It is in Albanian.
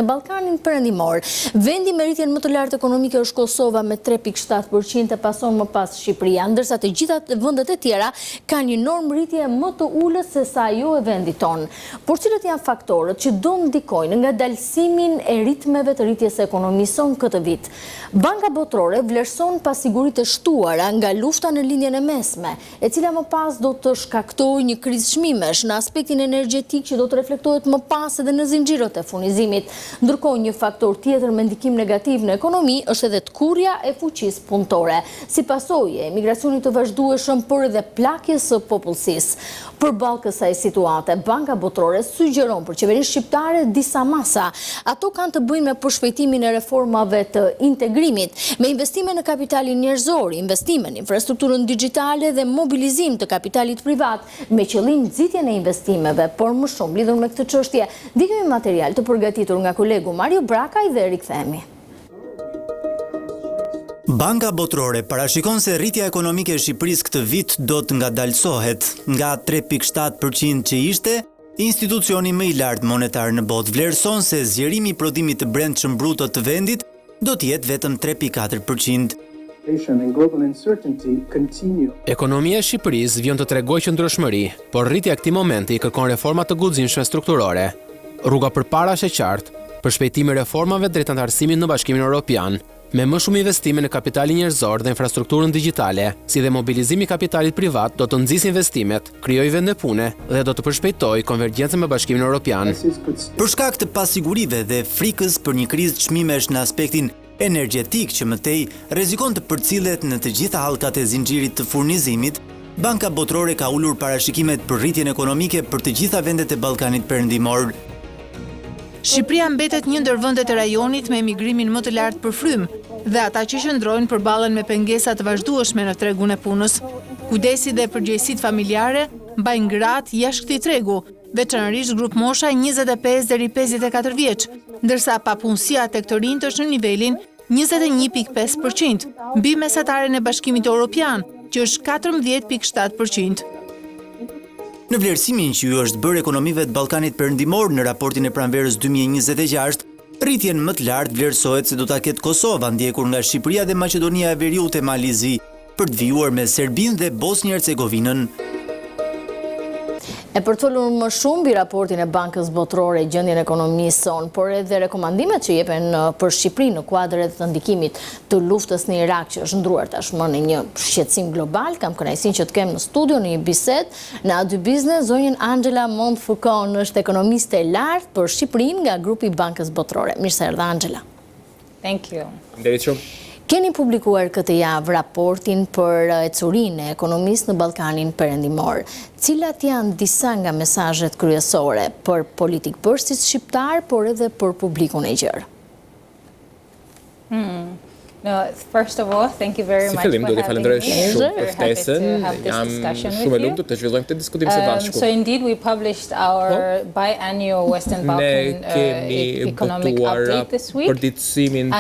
Në Ballkanin Perëndimor, vendi me rritjen më të lartë ekonomike është Kosova me 3.7% e pason më pas Shqipëria, ndërsa të gjitha vendet e tjera kanë një normë rritje më të ulët se sa ajo e vendit tonë. Por cilët janë faktorët që do ndikojnë në ngadalësimin e ritmeve të rritjes së ekonomisë sonë këtë vit? Banka Botërore vlerëson pasiguritë e shtuara nga lufta në Lindjen e Mesme, e cila më pas do të shkaktojë një krizë çmimesh në aspektin energjetik që do të reflektohet më pas edhe në zinxhirët e furnizimit. Ndërkohë, një faktor tjetër me ndikim negativ në ekonomi është edhe tkurrja e fuqisë punëtore, si pasojë e emigracionit të vazhdueshëm, por edhe plakjes së popullsisë. Përballë kësaj situate, Banka Botërore sugjeron për qeverinë shqiptare disa masa. Ato kanë të bëjnë me përshpejtimin e reformave të integrimit, me investime në kapitalin njerëzor, investime në infrastrukturën digjitale dhe mobilizim të kapitalit privat me qëllim nxitjen e investimeve, por më shumë lidhur me këtë çështje, ndjekim një material të përgatitur nga kolegu Mario Brakaj dhe rikthehemi. Banka Botërore parashikon se rritja ekonomike e Shqipërisë këtë vit do të ngadalësohet nga 3.7% që ishte, institucioni më i lartë monetar në botë vlerëson se zgjerimi i prodhimit të brendshëm bruto të vendit do të jetë vetëm 3.4%. Ekonomia e Shqipërisë vijon të tregojë qëndrueshmëri, por rritja e këtij momenti kërkon reforma të guximshme strukturore. Rruga përpara është e qartë, përshpejtimi i reformave drejt anëtarësimit në Bashkimin Evropian, me më shumë investime në kapitalin njerëzor dhe infrastrukturën digjitale, si dhe mobilizimi i kapitalit privat do të nxisë investimet, krijojë vende pune dhe do të përshpejtojë konvergjencën me Bashkimin Evropian. Për shkak të pasigurive dhe frikës për një krizë çmimesh në aspektin energjetik që më tej rrezikon të përcillet në të gjitha hallkat e zinxhirit të furnizimit, Banka Botërore ka ulur parashikimet për rritjen ekonomike për të gjitha vendet e Ballkanit Perëndimor. Shqipëria mbetet një ndër vendet e rajonit me emigrimin më të lartë për frymë dhe ata që qëndrojnë përballen me pengesa të vazhdueshme në tregun e punës. Kujdesi dhe përgjegjësitë familjare mbajnë gratë jashtë këtij tregu, veçanërisht grupmosha 25 deri 54 vjeç, ndërsa papunësia tek të rinjtë është në nivelin 21.5%, mbi mesataren e Bashkimit Evropian, që është 14.7%. Në vlerësimin që ju është bërë ekonomive të Ballkanit Perëndimor në raportin e pranverës 2026, rritjen më të lartë vlerësohet se do ta ketë Kosova, ndjekur nga Shqipëria dhe Maqedonia e Veriut e Mali i Zi, për të vijuar me Serbinë dhe Bosnjë Hercegovinën. E për të folur më shumë mbi raportin e Bankës Botërore, gjendjen e ekonomisë sonë, por edhe rekomandimet që jepen për Shqipërinë në kuadër edhe të ndikimit të luftës në Irak që është ndërruar tashmë në një shqetësim global, kam kënaqësinë që të kem në studio në një bisedë në A2 Business zonjën Angela Montfaucon, është ekonomiste e lartë për Shqipërinë nga grupi i Bankës Botërore. Mirë se erdhe Angela. Thank you. Faleminderit shumë. Keni publikuar këtë javë raportin për ecurinë e ekonomisë në Ballkanin Perëndimor. Cilat janë disa nga mesazhet kryesore për politikëbërësit shqiptar, por edhe për publikun e gjerë? No, first of all, thank you very Si much fillim, for do t'ju having falenderoj me. shumë për Very happy to ftesën. have this Jam discussion shumë with e you. lumtur të zhvillojmë këtë diskutim së bashku. So indeed we published our biannual Western Ne Balkan kemi economic botuar update this week. përditësimin And.